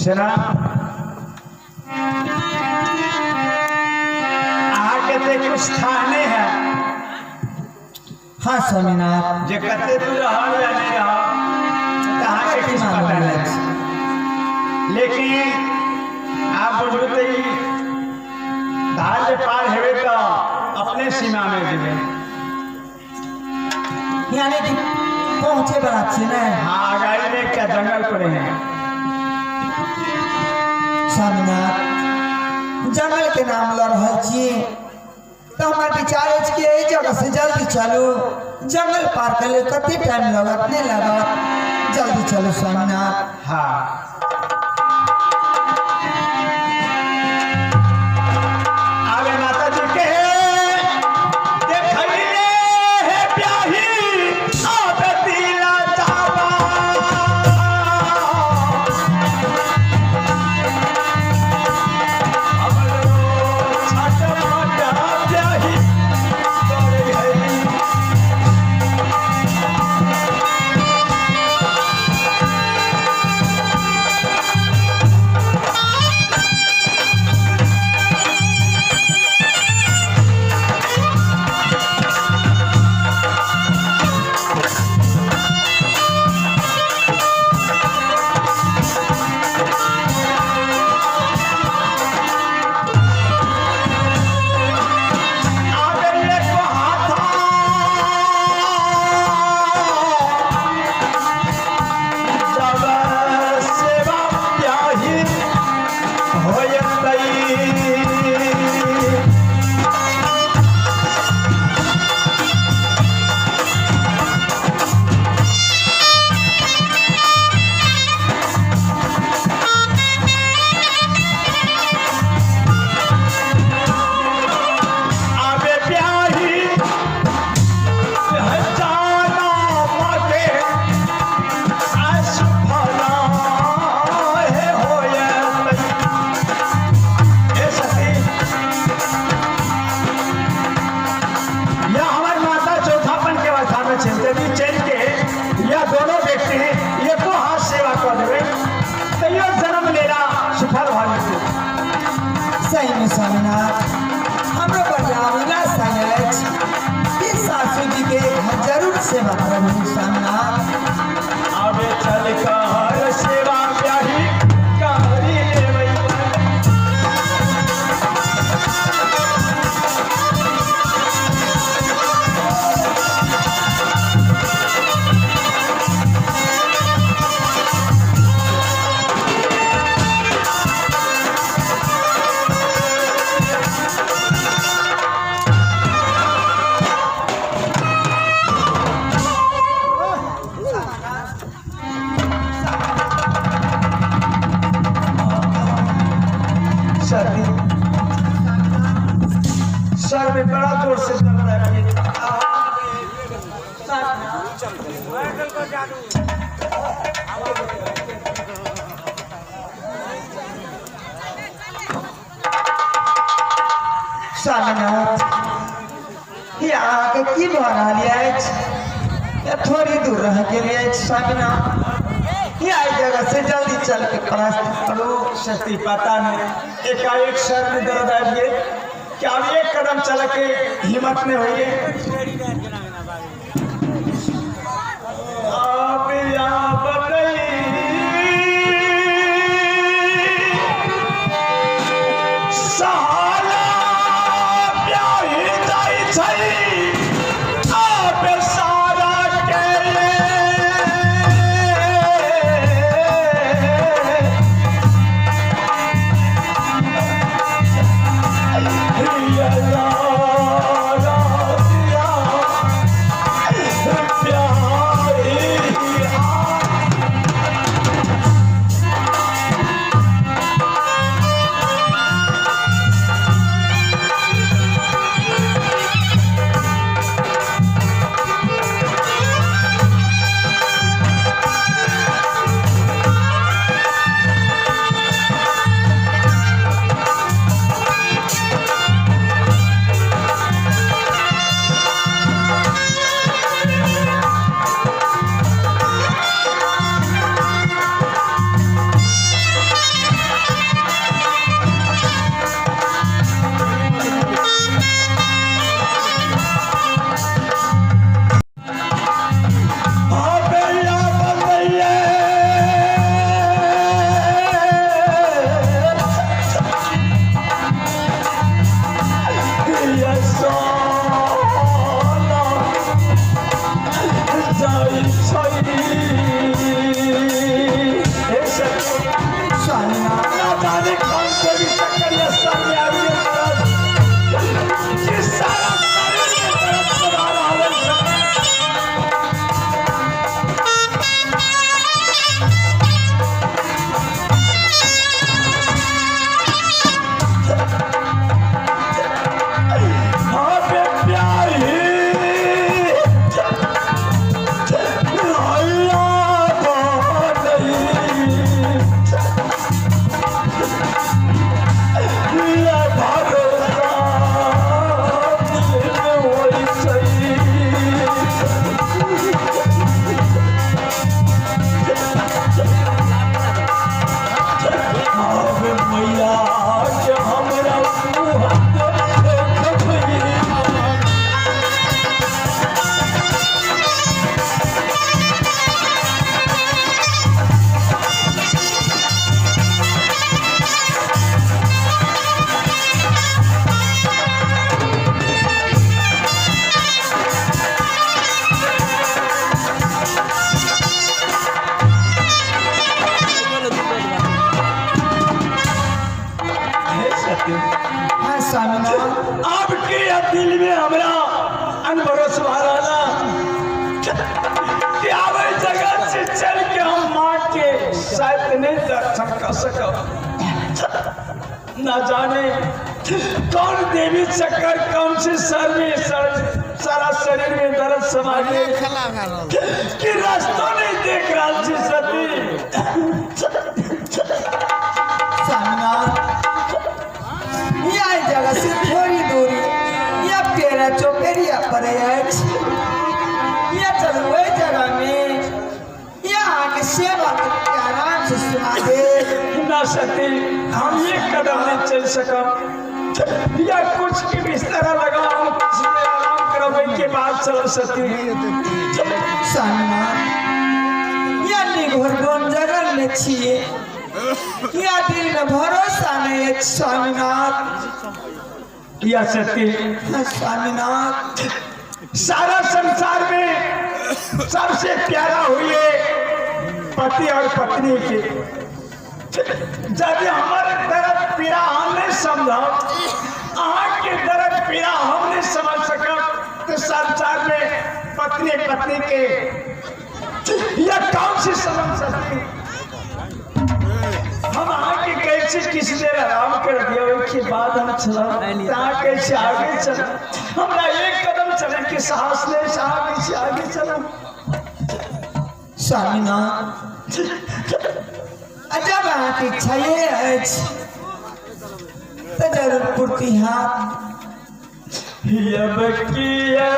सेना अहाँके तऽ कुछ स्थाने है। हाँ स्वामीनाथ। जे कते दूर रहल या नहीं रहल तऽ अहाँके किछु पता नहीं, लेकिन आप बुझू तऽ ई धार जे पार हेबै तऽ अपने सीमा में जेबै। यानी कि पहुँचे वाला छी ने? हाँ, अगाड़ी में एकटा जंगल पड़े है। स्वामीनाथ, जंगल के नाम ल रहल छी तऽ हमर विचार अछि कि एहि जगह से जल्दी चलू, जंगल पार कर ले कते टाइम लगत, नहीं लगत, जल्दी चलू स्वामीनाथ। हाँ, आगे माता जी के देखैले हे ब्याही आबे दिला चावा। हमरो छटपट ब्याही करे है। आगे एको हाथा जब सेवा ब्याही होयतै। आबे ब्याही जाना मगे असफला हे होयतै। हे सखी, या हमार माता चौथापन के अवस्था में छल, यदि चल के या दोनों व्यक्ति एको हाथ सेवा कर देवे तैयो जन्म लेला सफल भऽ जेतै। सही में स्वामीनाथ, हमरो बढ़िया अभिलाषा अछि कि सासू जी के घर जरूर सेवा करब स्वामीनाथ। आबे चल कर सेवा ब्याही करी लेबै। सर्दी सर में बड़ा जोर से दर्द है। स्वामीनाथ, ई अहाँके की भऽ रहल अछि? या थोड़ी दूर रह गेल अछि स्वामीनाथ, या एहि जगह से जल्दी चल के प्रस्थान करू। सस्ती पता नहीं एकाएक सर में दर्द आबि गेल कि आब एक कदम चल के हिम्मत नहीं होइए। अब या बतई सहाला ब्याही जाइ छै आब सारा के। या कऽ सकब। ना जाने कौन देवी चक्कर कौन से सर में सारा शरीर में दर्द समा गए कि रास्ता नहीं देख रहा छी सती। स्वामीनाथ, यह जगह से थोड़ी दूरी या पेरा चौपेरिया पर अछि, या चलू ओहि जगह में, या अहाँके सेवा करके आराम से सुना दे। ना सती, हम एक कदम नहीं चल सकब, या कुछ के बिस्तरा लगाओ, कुछ में आराम करब के बाद चल सती। स्वामीनाथ, या निघोर बन जगल में छिए, या दिल में भरोसा नहीं अछि स्वामीनाथ। या सती। हाँ, स्वामीनाथ, सारा संसार में सबसे प्यारा हुए पति और पत्नी के। जब हमारे दर्द पीड़ा हम नहीं समझब, अहाँ के दर्द पीड़ा हम नहीं समझ सकब, तो संसार में पत्नी पत्नी के यह कौन सी समझ सकती? हम अहाँ के कैसे किसी देर आराम कर दिया, के बाद हम चलब, अहाँ कैसे आगे चलब? हमरा एक कदम चले के साहस नहीं, अहाँ कैसे आगे चलब? स्वामीनाथ, जब अहाँके इच्छा ये अछि तऽ जरूर पूर्ति हैत। अब किया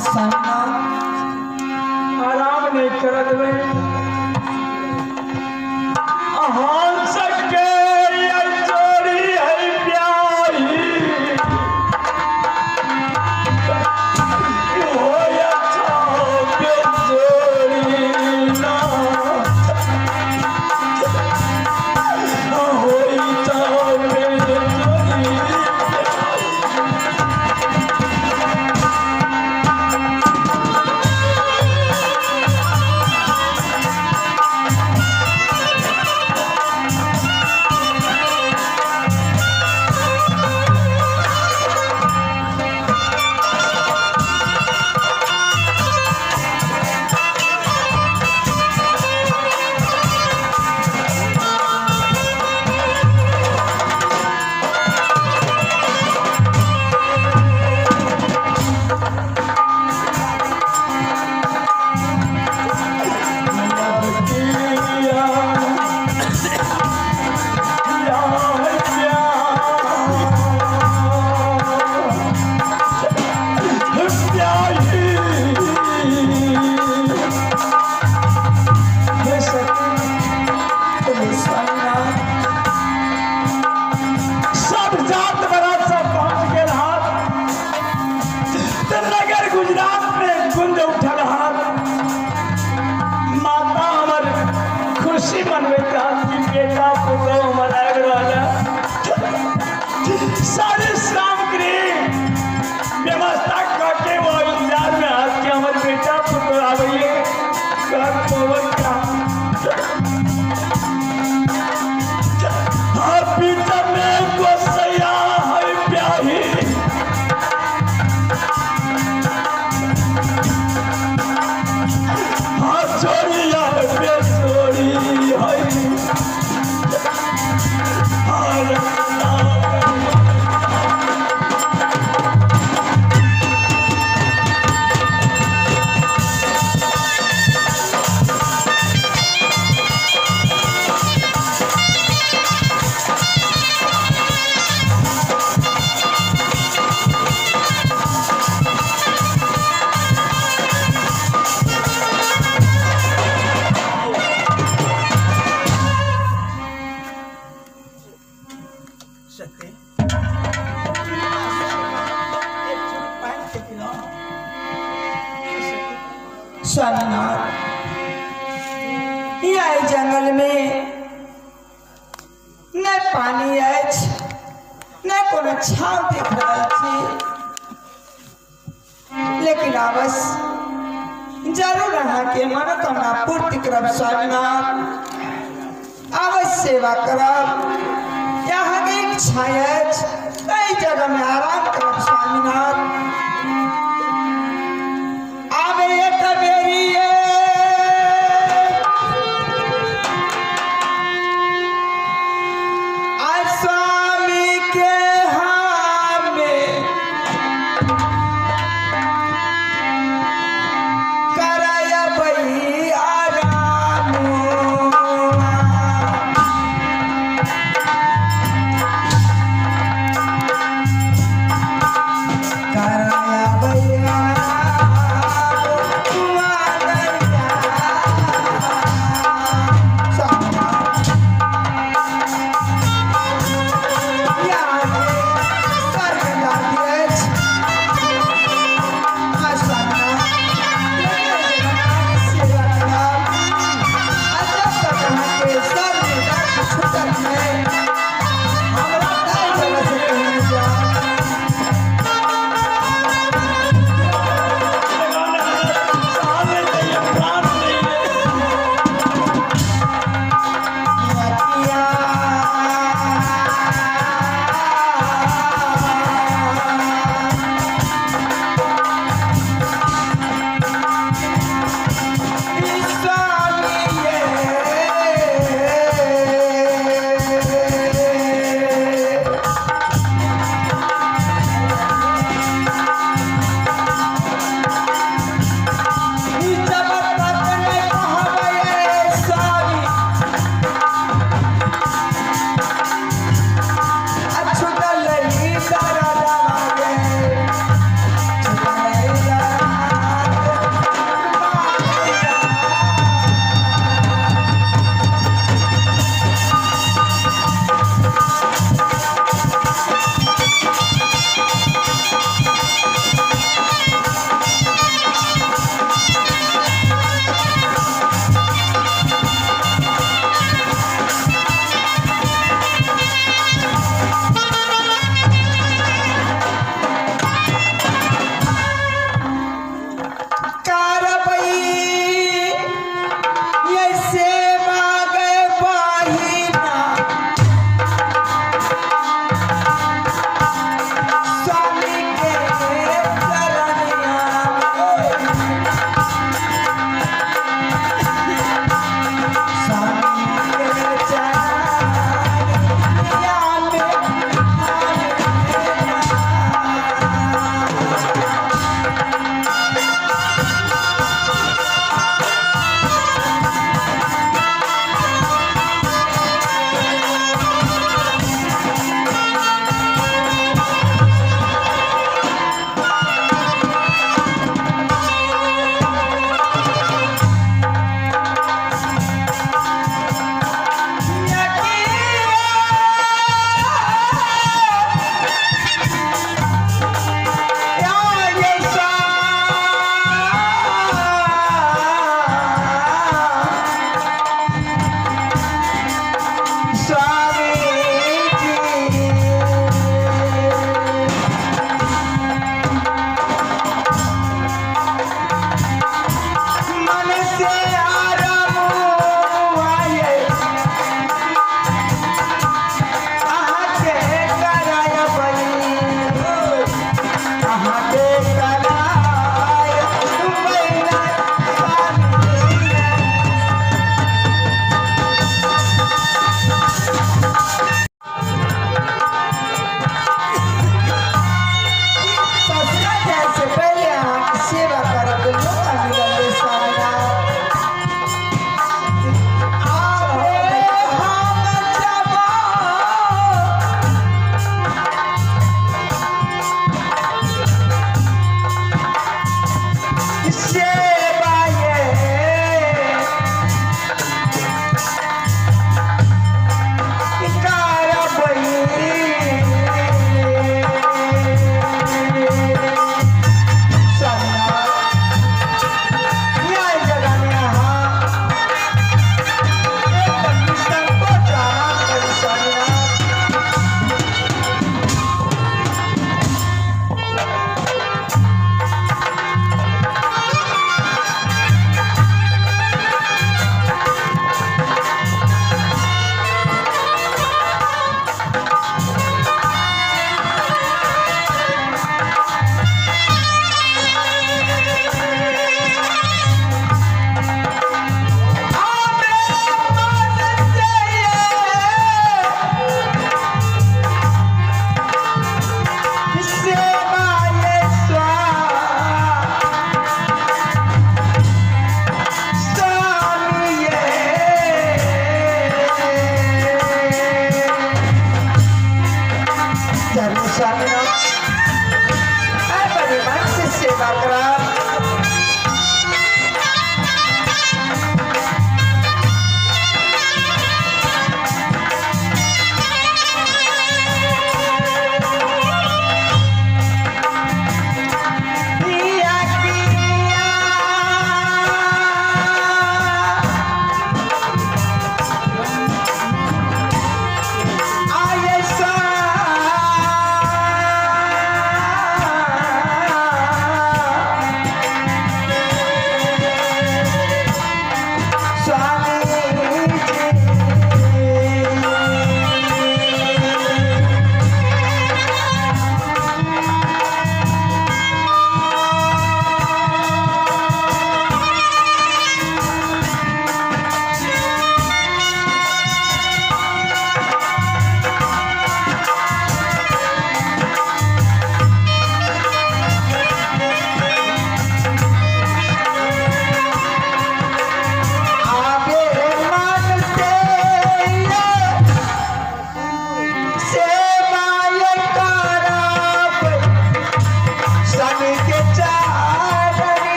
स्वामीनाथ, आराम नहीं कर देबै। हंस के जोड़ी है प्यारी, जोड़ी ना होई। खुशी मनबैत रहत कि बेटा पुतोह हमर आबि रहल है। सारे सामग्री व्यवस्था करके वो इंतजार में हाथ के हमर बेटा पुतोह आबैये घर पवन का हाँ पीता में गोसैया है प्याही हाँ छोड़िया बेसोरी है हर सत्य एक चुरुक पानि के पिलाओ। स्वामीनाथ, यह जंगल में न पानी अछि न कोनो छाँव देख रहल छी, लेकिन अवश्य जरूर अहाँके मनोकामना पूर्ति करब स्वामीनाथ, अवश्य सेवा करब। अहाँके इच्छा अछि एहि जगह में आराम करब स्वामीनाथ।